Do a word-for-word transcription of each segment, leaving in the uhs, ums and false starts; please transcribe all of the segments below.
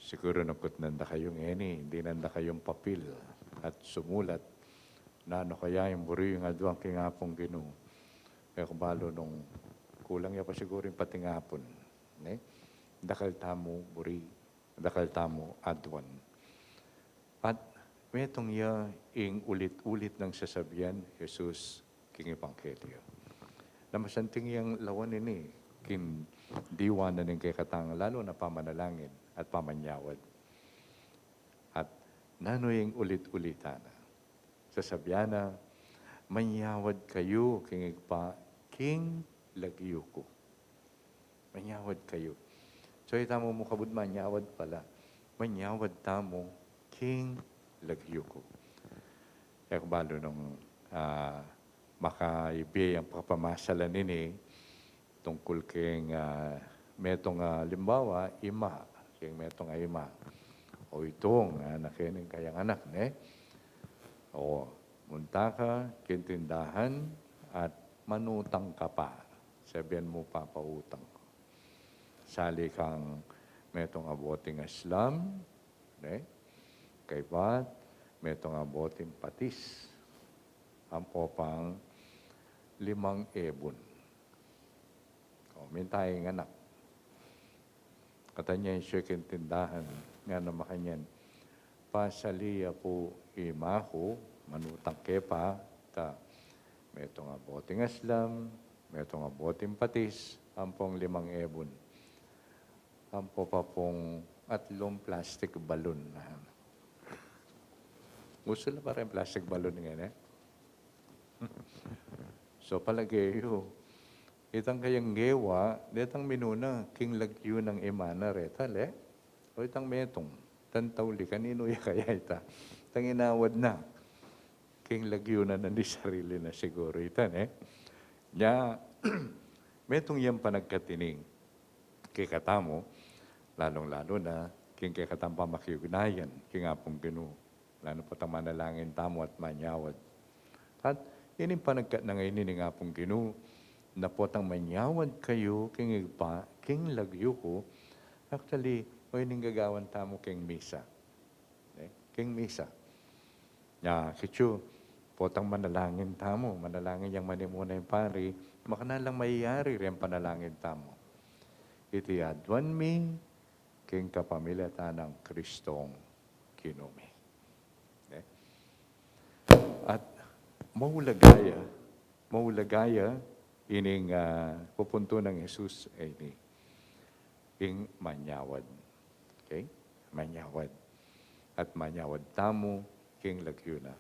Siguru nukutnan da kayu ngeni, dinan da kayung papil at sumulat. Nanu kaya ing buri yu ngan aduan king Apung Ginu? E ku balu nung kulang ya pa siguru ing patingapun, ne? Dakal tamu buri, dakal tamu aduan. At metung ya ing ulit-ulit nang sasabian Jesus king ebanghelyo. Na masanting yang lawan ini king diwa na ning kekatang, lalu na pamanalangin at pamanyawad. At nanu ing ulit-ulitan na? Sasabian na, "Manyawad kayu king Ibpa, king lagyu ku." Manyawad kayu. So, itamu mu kabud manyawad pala. Manyawad tamu king lagyu ku. E ku balu nung, ah, makaibie yang pakapamasalan ini tungkul king, ah, metung a, alimbawa, ima. King metung a ima. O itung, ah, anak ini, kayang anak, ne? O, munta ka king tindahan at manutang ka pa. Sabian mu, "Papautang ku." Sali kang metung a boting aslam, ne? Kaybat, metung a boting patis. Ampo pang limang ebun. O, minta ing anak. Katan ya ing siyuking tindahan, ngana makanyan, "Pasali ya pu, ima ku, manutang ke pa, ta metung a boting aslam, metung a boting patis, ampong limang ebun, ampo pa pung atlung plastic balloon." Usu la pa ring plastic balloon ngeni, e? So, palage yu, itang kayang gewa, detang minuna king lagyu nang ima na reta, le? O itang metung, itang tauli, kaninu ya kaya ita? Itang inawad na, king lagyu na nang disarili na siguru ita, ne? Nya, metung yang panagkat ini kekatamu, lalung-lalu na king kekatang pamakiugnayan king Apung Ginu. Nanu, potang manalangin tamu at manyawad. At ining panagkat na ngeni ning Apung Ginu, na potang manyawad kayu king Ibpa, king lagyu ku. Actually, o ining gagawan tamu king misa. Ne? King misa. Nya, kitsu, potang manalangin tamu, manalangin yang manimuna ing pari, makananu lang mayari reng panalangin tamu. Iti aduan mi king kapamilatan nang Kristong Ginu mi. Ne? At maulaga ya, maulaga ya ining, ah, pupuntunan nang Jesus, e ini, ing manyawad. Okay? Manyawad. At manyawad tamu king lagyu na.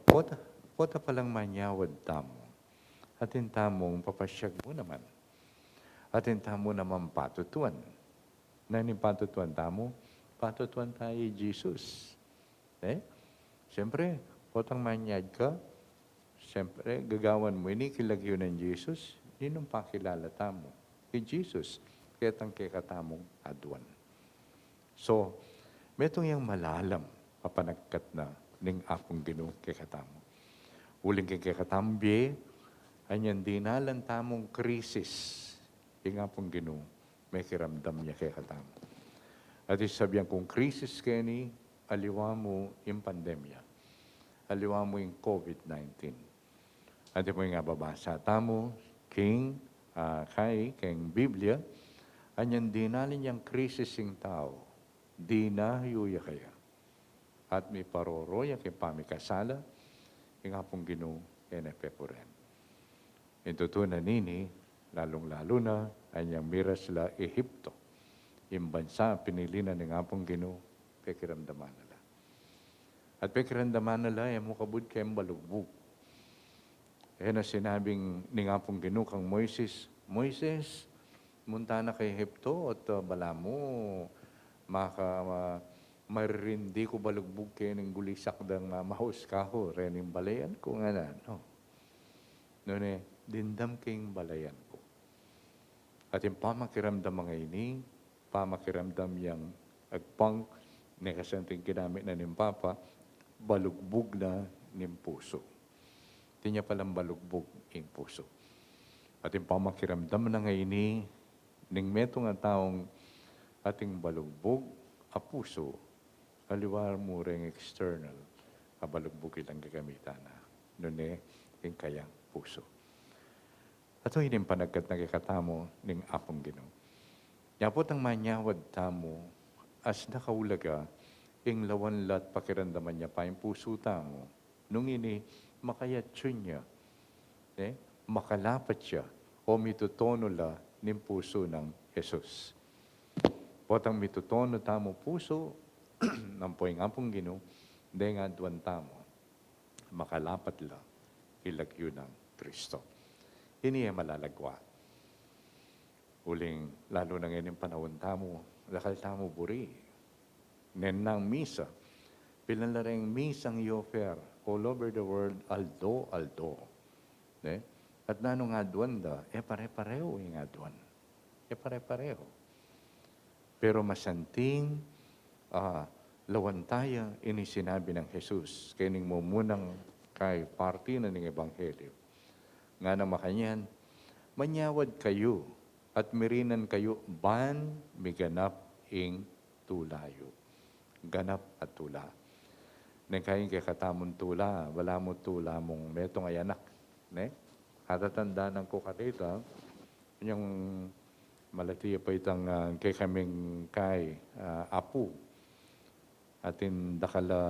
Pota, pota palang manyawad tamu, atin tamung papasiag mu naman. Atin tamu naman patutuan. Nanu ing patutuan tamu? Patutuan tamu i Jesus. E? Siyempre, potang manyawad ka, siyempre, gagawan mu ini king lagyu nang Jesus, ninung pakilala tamu i Jesus ketang kekatamung aduan? So, metung yang malalam a panagkat na ning Apung Ginu kekatamu. Uling king kekatamung bie, anyang dinalan tamung krisis, ing Apung Ginu, mekiramdam ya kekatamu. At ing sasabian kung krisis keni, aliwa mu ing pandemya, aliwa mu ing COVID nineteen. At ing mababasa tamu king, ah, keni king Biblia, anyang dinalan yang krisis ing tau, dinayu ya kaya. At miparoro ya king pamikasala, ing Apung Ginu e ne pekuren. Ing tutu na nini, lalung-lalu na anyang miras la Ehipto, ing bansa pinili na ning Apung Ginu, pekiramdaman na la. At pekiramdaman na la, e mu kabud keng balugbug. E na sinabing ning Apung Ginu kang Moises, "Moises, munta na ka Ehipto at, ah, balamu maka, ma-, maririndi ku balugbug keni ing gulisak dang mamaus kaku rening balayan ku," ngana, no? Nune, "Dimdam ke ing balayan ku." At ing pamakiramdam a ngeni, pamakiramdam yang agpang, ne kasanting ginamit na ning Papa, balugbug na ning pusu. Atin ya palang balugbug ing pusu. At ing pamakiramdam na ngeni ning metung a taung ating balugbug, a pusu, aliwa mu reng external a balugbug ilang gagamitan na, nune ing kayang pusu. At ito ing panagkat na kekatamu ning Apung Ginu. Nya potang manyawad tamu, as nakaulaga, ing lawan la't pakiramdaman ya pa ing pusu tamu, nung ini makayatsu ya, eh, makalapat ya, o mitutonu la ning pusu nang Jesus. Potang mitutonu tamu pusu, nang po ing Apung Ginu, deng aduan tamu, makalapat la king lagyu nang Kristo. Ini e malalagwa. Uling, lalu na ngeni ing panaun tamu, dakal tamu buri. Neng misa, pilan la reng misang i-offer all over the world, aldo-aldo. Ne? At nanung aduan da, e pare-pareho ing aduan. E pare-pareho. Pero masanting, ah, lawan taya ini sinabi nang Jesus, keni ing mumunang kayang parti na ning ebanghelyo. Ngana makanyan, manyawad kayu, at mirinan kayu ban miganap ing tula yu. Ganap a tula. Neng kayang kekatamung tula, balamu tula mung metung a anak, ne? Atatandanan ku kanita, inyang malati ya pa itang, ah, kekaming kay, ah, apu. Atin dakal a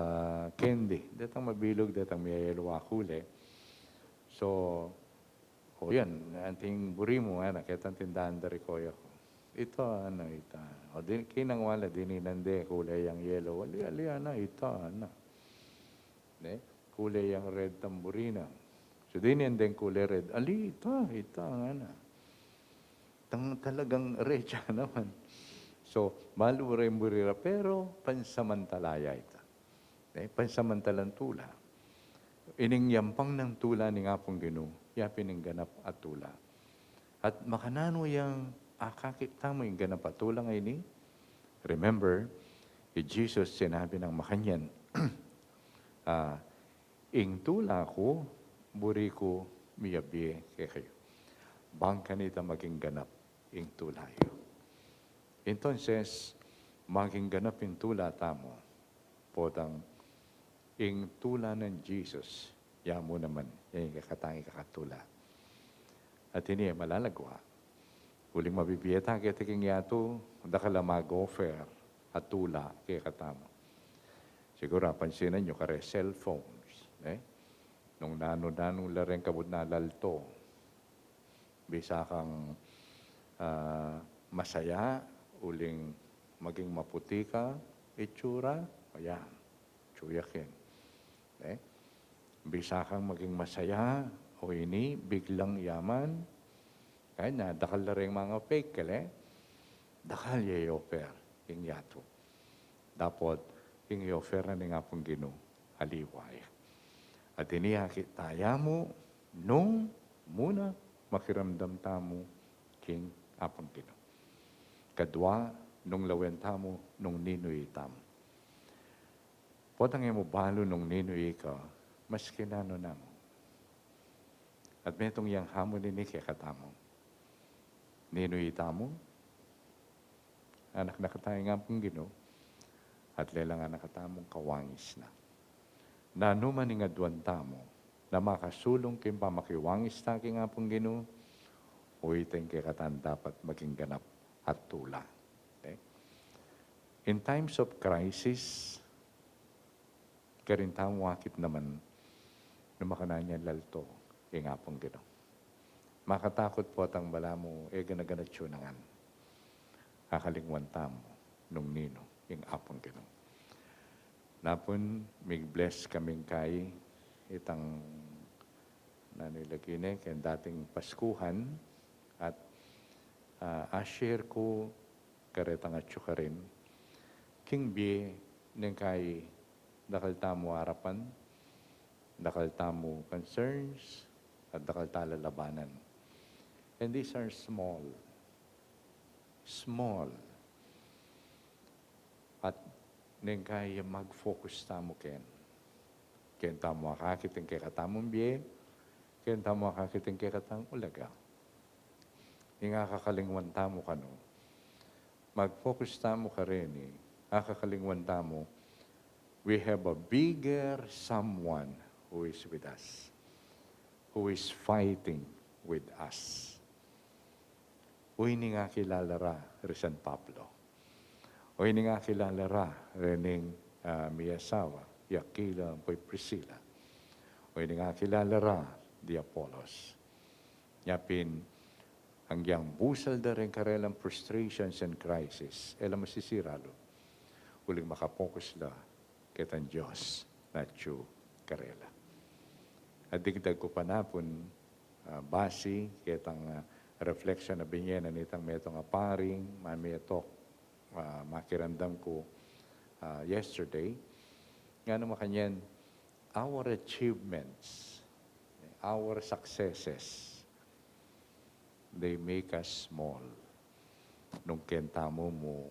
candy. Detang mabilug, detang miyayelo a kule. So, o yan, anting buri mu, ana, ketang tindahan da ri koya ku. Ita, ana, ita. O, di, kinang wala, dininan de, kule yang yellow. Ali, ali, ana, ita, ana. Ne? Kule yang red tamburina. So, dininan deng kule red. Ali, ita, ita, ana. Tang talagang recha naman. So, malu reng buri ra, pero pansamantala ya ita. Eh, pansamantalang tula. Ining yampang nang tula ning Apung Ginu, ya pin ing ganap a tula. At makananu yang akakit tamu ing ganap a tula ngeni? Remember, i Jesus sinabi nang makanyan, ah, ing tula ku, buri ku miyabie kekayu. Bang kanita maging ganap ing tula yu. Entonces, maging ganap ing tula tamu. Potang ing tula nang Jesus, ya mu naman, ya ing kekatang ikakatula. At ini e malalagwa. Uling mabibie ta keti king yatu, dakal a mag-offer a tula kekatamu. Siguru, apansinan yu kare cellphones, eh? Nung nanu-nanu la reng kabud na lalto, bisa kang, ah, masaya, uling maging maputi ka itsura, o yan, tsuyakin. Eh? Bisa kang maging masaya, o ini, biglang yaman, kaya na, dakal la reng mga fake, kale? Dakal ya i-offer ing yatu. Dapot, ing i-offer na ning Apung Ginu, aliwa ya. At ini akit taya mu, nung muna makiramdam tamu king Apung Ginu. Kadwa, nung lawen tamu, nung ninu itamu. Potang e mu balu nung ninu ika, maski nanu na mu. At metung yang hamu nini kekatamu. Ninu itamu, anak na kata ning Apung Ginu, at lelang anak katamu kawangis na. Nanu man ing aduan tamu, na makasulung king pamakiwangis ta king Apung Ginu, o ita ing kekatang dapat maging ganap a tula. Okay? In times of crisis, karin tamu akit naman, nung makanyan yang lalto ing Apung Ginu. Makatakut potang balamu, e gana-gana tsu nangan. Akalingwan tamu, nung ninu, ing Apung Ginu. Napun, mig-bless kaming kay, itang nanu lagi ne, keng dating Paskuhan, at, ah, a-share ku, karetang atyu karin, king bie neng kay dakal tamu arapan, dakal tamu concerns, at dakal ta lalabanan. And these are small. Small. At neng kay mag-focus tamu ken. Ken tamu akakit ing kekatamung bie, ken tamu akakit ing kekatang ulaga. Ing akakalingwan tamu kanu, mag-focus tamu kareni, Akakalingwan tamu, we have a bigger someone who is with us, who is fighting with us. Uy, ini ing akilala ra ri San Pablo. Uy, ini ing akilala ra rening, ah, miyasawa, i Aquila, ampo i Priscilla. Uy, ini ing akilala ra di Apolos. Nya pin, agyang busal da ring karelang frustrations and crisis, e la masisira lub. Uling makapokus la ketang Dios na atyu karela. At digdag ku pa napun, ah, basi ketang, ah, reflection a binye na nitang metung a pari, mamie tok, ah, makiramdam ku, ah, yesterday. Ngana makanyan, our achievements, our successes, they make us small. Nung keng tamu mu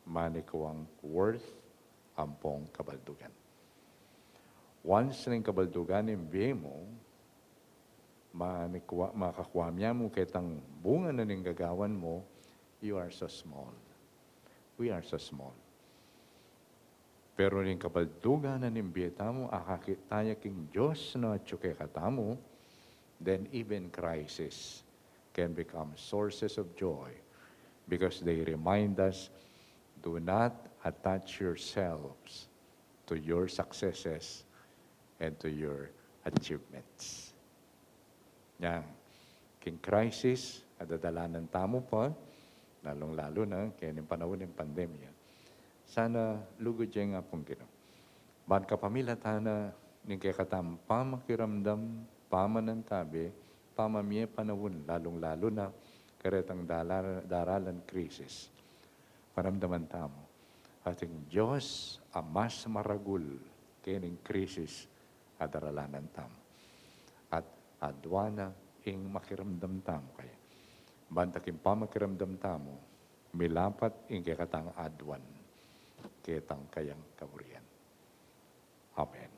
manikuang worth ampong kabaldugan. Once ning kabaldugan ing bie mu, manikua-, makakua mya mu ketang bunga na ning gagawan mu, you are so small. We are so small. Pero ning kabaldugan na ning bie tamu, akakit taya king Dios na atyu kekatamu, then even crisis can become sources of joy because they remind us, do not attach yourselves to your successes and to your achievements. Nya, king crisis a dadalanan tamu pa, lalung-lalu na keni panaun ning pandemya. Sana lugud ya ing Apung Ginu ban kapamilatan na ning kekatang pamakiramdam, pamanantabe, pamamie panaun, lalung-lalu na karetang dala-, daralan crisis. Maramdaman tamu atin Dios a mas maragul kening crisis a daralanan tamu. At aduan na ing makiramdam tamu kaya. Banta king pamakiramdam tamu, milapat ing kekatang aduan ketang kayang kaburian. Amen.